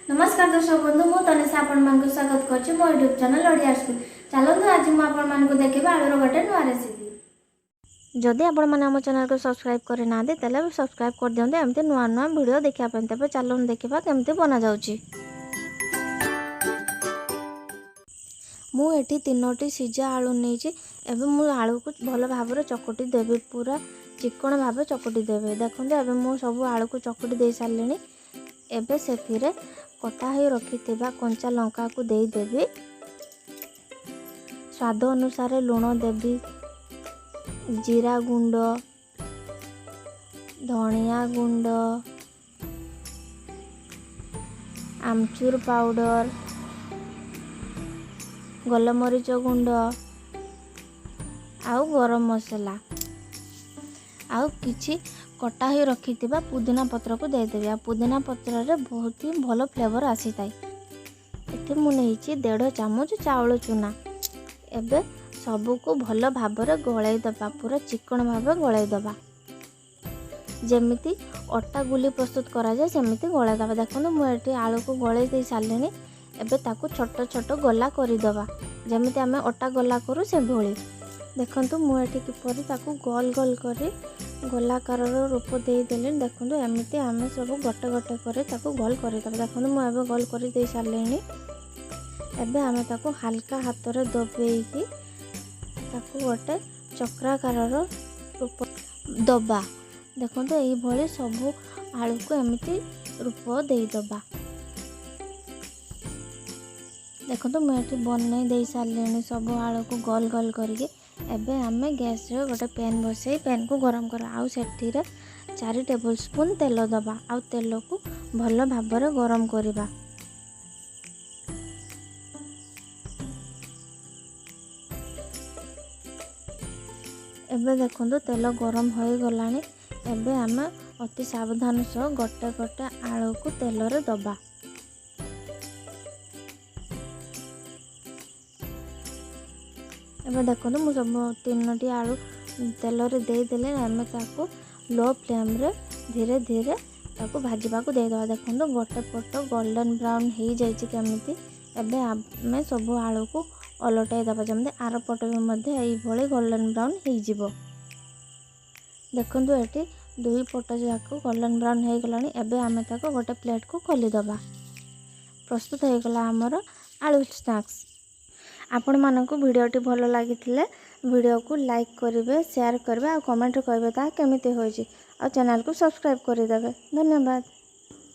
ନମସ୍କାର ଦର୍ଶକ ବନ୍ଧୁ, ମୁଁ ତନିଷା ଆପଣମାନଙ୍କୁ ସ୍ୱାଗତ କରୁଛି ମୋ ୟୁଟ୍ୟୁବ୍ ଚ୍ୟାନେଲ୍ ଓଡ଼ିଆ ସ୍କୁଲ। ଚାଲନ୍ତୁ, ଆଜି ମୁଁ ଆପଣମାନଙ୍କୁ ଦେଖେଇବି ଆଳୁର ଗୋଟେ ନୂଆ ରେସିପି। ଯଦି ଆପଣମାନେ ଆମ ଚ୍ୟାନେଲକୁ ସବସ୍କ୍ରାଇବ୍ କରିନାହାନ୍ତି, ତାହେଲେ ସବସ୍କ୍ରାଇବ୍ କରିଦିଅନ୍ତୁ ଏମିତି ନୂଆ ନୂଆ ଭିଡ଼ିଓ ଦେଖିବା ପାଇଁ। ତେବେ ଚାଲନ୍ତୁ ଦେଖିବା କେମିତି ବନାଯାଉଛି। ମୁଁ ଏଠି ତିନୋଟି ସିଝା ଆଳୁ ନେଇଛି। ଏବେ ମୁଁ ଆଳୁକୁ ଭଲ ଭାବରେ ଚକଟି ଦେବି, ପୁରା ଚିକଣ ଭାବେ ଚକଟି ଦେବି। ଦେଖନ୍ତୁ, ଏବେ ମୁଁ ସବୁ ଆଳୁକୁ ଚକଟି ଦେଇ ସାରିଲିଣି। ଏବେ ସେଥିରେ କଟା ହୋଇ ରଖିଥିବା କଞ୍ଚା ଲଙ୍କାକୁ ଦେଇଦେବି। ସ୍ୱାଦ ଅନୁସାରେ ଲୁଣ ଦେବି, ଜିରା ଗୁଣ୍ଡ, ଧନିଆ ଗୁଣ୍ଡ, ଆମଚୁର ପାଉଡ଼ର, ଗୋଲମରିଚ ଗୁଣ୍ଡ ଆଉ ଗରମ ମସଲା ଆଉ କିଛି କଟା ହୋଇ ରଖିଥିବା ପୁଦିନା ପତ୍ରକୁ ଦେଇଦେବି। ଆଉ ପୁଦିନା ପତ୍ରରେ ବହୁତ ହିଁ ଭଲ ଫ୍ଲେଭର୍ ଆସିଥାଏ। ଏଠି ମୁଁ ନେଇଛି 1.5 ଚାମଚ ଚାଉଳ ଚୁନା। ଏବେ ସବୁକୁ ଭଲ ଭାବରେ ଗୋଳେଇ ଦେବା, ପୁରା ଚିକଣ ଭାବେ ଗୋଳେଇ ଦେବା। ଯେମିତି ଅଟା ଗୁଲି ପ୍ରସ୍ତୁତ କରାଯାଏ, ସେମିତି ଗୋଳେଇ ଦେବା। ଦେଖନ୍ତୁ, ମୁଁ ଏଠି ଆଳୁକୁ ଗୋଳେଇ ଦେଇ ସାରିଲିଣି। ଏବେ ତାକୁ ଛୋଟ ଛୋଟ ଗୋଲା କରିଦେବା, ଯେମିତି ଆମେ ଅଟା ଗୋଲା କରୁ ସେଭଳି। ଦେଖନ୍ତୁ, ମୁଁ ଏଠି କିପରି ତାକୁ ଗୋଲ ଗୋଲ କରି ଗୋଲାକାରର ରୂପ ଦେଇଦେଲି। ଦେଖନ୍ତୁ, ଏମିତି ଆମେ ସବୁ ଗୋଟେ ଗୋଟେ କରି ତାକୁ ଗୋଲ କରିଦେବା। ଦେଖନ୍ତୁ, ମୁଁ ଏବେ ଗୋଲ କରି ଦେଇ ସାରିଲିଣି। ଏବେ ଆମେ ତାକୁ ହାଲକା ହାତରେ ଦବେଇକି ତାକୁ ଗୋଟେ ଚକ୍ରାକାରର ରୂପ ଦେବା। ଦେଖନ୍ତୁ, ଏଇଭଳି ସବୁ ଆଳୁକୁ ଏମିତି ରୂପ ଦେଇଦେବା। ଦେଖନ୍ତୁ, ମୁଁ ଏଠି ବନେଇ ଦେଇ ସାରିଲିଣି ସବୁ ଆଳୁକୁ ଗୋଲ ଗୋଲ କରିକି। ଏବେ ଆମେ ଗ୍ୟାସ୍ରେ ଗୋଟେ ପ୍ୟାନ୍ ବସେଇ ପ୍ୟାନ୍କୁ ଗରମ କରିବା ଆଉ ସେଥିରେ 4 ଟେବୁଲ୍ ସ୍ପୁନ୍ ତେଲ ଦେବା ଆଉ ତେଲକୁ ଭଲ ଭାବରେ ଗରମ କରିବା। ଏବେ ଦେଖନ୍ତୁ, ତେଲ ଗରମ ହୋଇଗଲାଣି। ଏବେ ଆମେ ଅତି ସାବଧାନ ସହ ଗୋଟେ ଗୋଟେ ଆଳୁକୁ ତେଲରେ ଦେବା। ଏବେ ଦେଖନ୍ତୁ, ମୁଁ ସବୁ ତିନୋଟି ଆଳୁ ତେଲରେ ଦେଇଦେଲି। ଆମେ ତାକୁ ଲୋ ଫ୍ଲେମ୍ରେ ଧୀରେ ଧୀରେ ତାକୁ ଭାଜିବାକୁ ଦେଇଦେବା। ଦେଖନ୍ତୁ, ଗୋଟେ ପଟ ଗୋଲ୍ଡେନ୍ ବ୍ରାଉନ୍ ହେଇଯାଇଛି କେମିତି। ଏବେ ଆମେ ସବୁ ଆଳୁକୁ ଓଲଟାଇ ଦେବା, ଯେମିତି ଆର ପଟ ବି ମଧ୍ୟ ଏଇଭଳି ଗୋଲ୍ଡେନ୍ ବ୍ରାଉନ୍ ହେଇଯିବ। ଦେଖନ୍ତୁ, ଏଠି ଦୁଇ ପଟ ଯାକ ଗୋଲ୍ଡେନ୍ ବ୍ରାଉନ୍ ହେଇଗଲାଣି। ଏବେ ଆମେ ତାକୁ ଗୋଟେ ପ୍ଲେଟ୍କୁ ଖୋଲିଦେବା। ପ୍ରସ୍ତୁତ ହେଇଗଲା ଆମର ଆଳୁ ସ୍ନାକ୍ସ। ଆପଣମାନଙ୍କୁ ଭିଡ଼ିଓଟି ଭଲ ଲାଗିଥିଲେ ଭିଡ଼ିଓକୁ ଲାଇକ୍ କରିବେ, ସେୟାର କରିବେ ଆଉ କମେଣ୍ଟ କହିବେ ତାହା କେମିତି ହୋଇଛି ଆଉ ଚ୍ୟାନେଲକୁ ସବସ୍କ୍ରାଇବ୍ କରିଦେବେ। ଧନ୍ୟବାଦ।